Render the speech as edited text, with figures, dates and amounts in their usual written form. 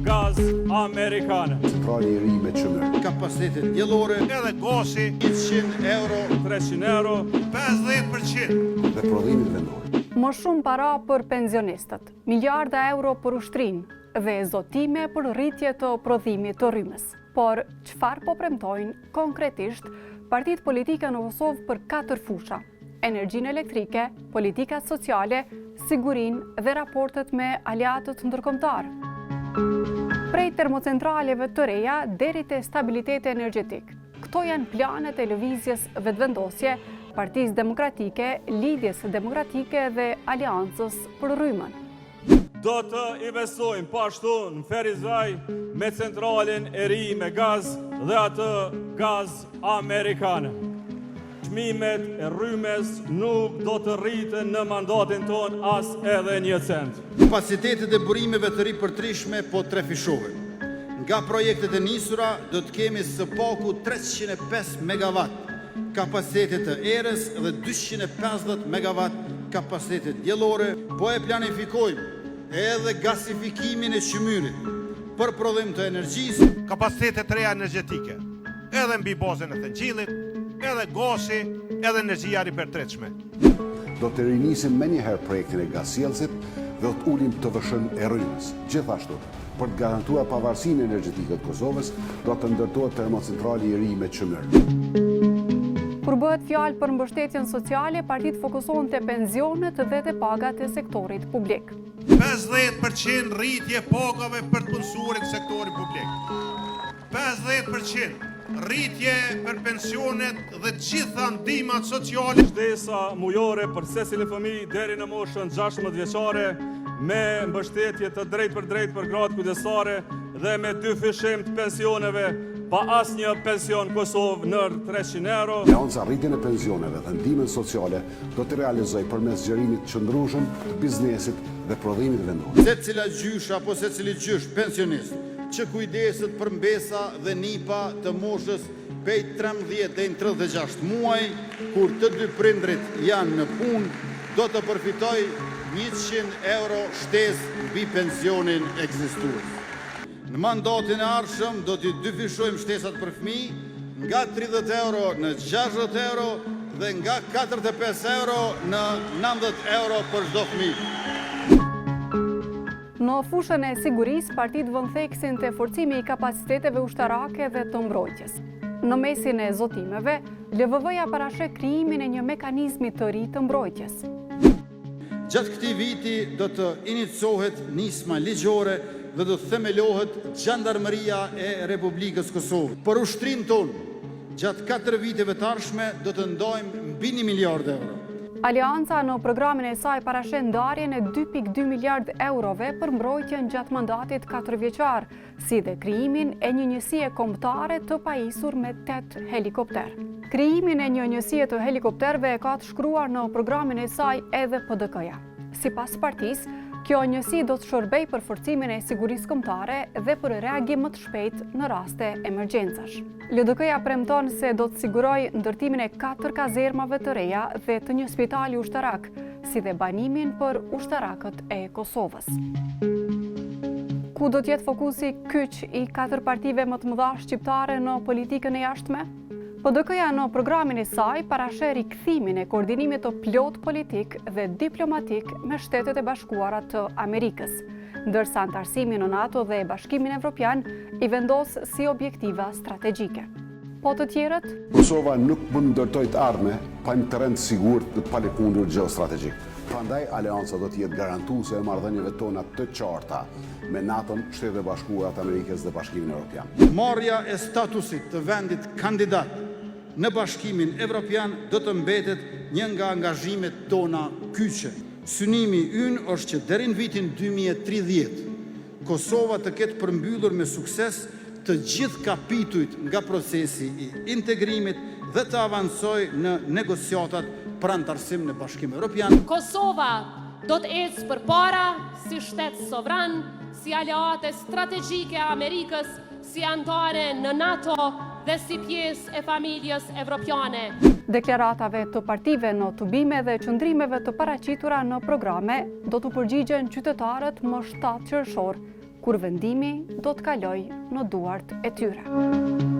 gaz amerikan. Centrali i ri me qymyr. Kapacitetet diellore. Edhe gazi. 100 euro. 300 euro. 50%. Dhe prodhimit vendor. Më shumë para për pensionistët, miliarda euro për ushtrinë dhe zotime për rritje të prodhimit të rrymës. Por, çfarë po premtojnë konkretisht partitë politike në Kosovë për katër fusha? Energjinë elektrike, politikat sociale, sigurinë dhe raportet me aleatët ndërkombëtarë. Prej termocentraleve të reja deri te stabiliteti energjetik. Këto janë planet e Lëvizjes Vetëvendosje, Partisë Demokratike, Lidhjes Demokratike dhe Aleancës për Rrymën. Do të investojmë po ashtu në Ferizaj me centralin e ri me gaz dhe atë gaz amerikan. Çmimet e rrymës nuk do të rriten në mandatin tonë as edhe një cent. Kapacitetet e burimeve të ripërtrishme po trefishohen. Nga projektet e nisura do të kemi së paku 305 megawatt kapacitete të erës dhe 250 megawatt kapacitete diellore. Po e planifikojmë edhe gasifikimin e qymyrit për prodhim të energjisë. Kapacitete të reja energjetike, edhe mbi bazën e thëngjillit, edhe gazi, edhe energjia e ripërtëritshme. Do të rinisim menjëherë projektin e gazsjellësit dhe do të ulim TVSH-në e rrymës. Gjithashtu, për të garantuar pavarësinë energjetike të Kosovës, do të ndërtohet termocentrali i ri me qymyr. Kur bëhet fjalë për mbështetjen sociale, partitë fokusohen te pensionet dhe te pagat e sektorit publik. 50% rritje pagave për të punësuarit në sektorin publik. 50% rritje për pensionet dhe të gjitha ndihmat sociale. Shtesa mujore për secilin fëmijë deri në moshën 16 vjeçare me mbështetje të drejtpërdrejtë për gratë kujdestare dhe me dyfishim të pensioneve pa asnjë pension Kosovë nën 300 euro. Aleanca rritjen e pensioneve dhe ndihmën sociale do të realizojë përmes zgjerimit të qëndrueshëm të biznesit dhe prodhimit vendor. Secila gjyshe apo secili gjysh pensionist që kujdeset për mbesa dhe nipa të moshës prej 13 deri në 36 muaj, kur të dy prindrit janë në punë, do të përfitojë 100 euro shtesë mbi pensionin ekzistues. Në mandatin e ardhshëm do t'i dyfishojmë shtesat për fëmijë nga 30 euro në 60 euro dhe nga 45 euro në 90 euro për çdo fëmijë. Në fushën e sigurisë, partitë vënë theksin te forcimi i kapaciteteve ushtarake dhe të mbrojtjes. Në mesin e zotimeve, LVV-ja parasheh krijimin e një mekanizmi të ri të mbrojtjes. Gjatë këtij viti do të iniciohet nisma ligjore dhe do të themelohet Xhandarmëria e Republikës Kosovës. Për ushtrinë tonë, gjatë 4 viteve të ardhshme do të ndajmë mbi 1 miliard euro. Aleanca në programin e saj parasheh ndarjen e 2.2 miliard eurove për mbrojtjen gjatë mandatit 4 vjeçar, si dhe krijimin e një njësie kombëtare të pajisur me 8 helikopter. Krijimin e një njësie të helikopterëve e ka të shkruar në programin e saj edhe PDK-ja. Sipas partisë, kjo njësi do të shërbejë për forcimin e sigurisë kombëtare dhe për reagim më të shpejtë në raste emergjencash. LDK-ja premton se do të sigurojë ndërtimin e 4 kazermave të reja dhe të një spitali ushtarak, si dhe banimin për ushtarakët e Kosovës. Ku do të jetë fokusi kyç i katër partive më të mëdha shqiptare në politikën e jashtme? PDK-ja në programin e saj parasheh rikthimin e koordinimit të plotë politik dhe diplomatik me Shtetet e Bashkuara të Amerikës, ndërsa anëtarësimi në NATO dhe Bashkimin Evropian i vendos si objektiva strategjike. Po të tjerët? Kosova nuk mund ndërtojë të ardhme pa një terren të sigurt dhe të palëkundur gjeostrategjik. Prandaj Aleanca do të jetë garantuese e marrëdhënieve tona të qarta me NATO-n, Shtetet e Bashkuara të Amerikës dhe Bashkimin Evropian. Marrja e statusit të vendit kandidat në Bashkimin Evropian do të mbetet një nga angazhimet tona kyçe. Synimi ynë është që deri në vitin 2030 Kosova të ketë përmbyllur me sukses të gjithë kapitujt nga procesi i integrimit dhe të avancojë në negociatat për anëtarësim në Bashkim Evropian. Kosova do të ecë përpara si shtet sovran, si aleate strategjike e Amerikës, si anëtare në NATO dhe si pjesë e familjes evropiane. Deklaratave të partive në tubime dhe qëndrimeve të paraqitura në programe do t'u përgjigjen qytetarët më 7 qershor. kur vendimi do të kalojë në duart e tyre.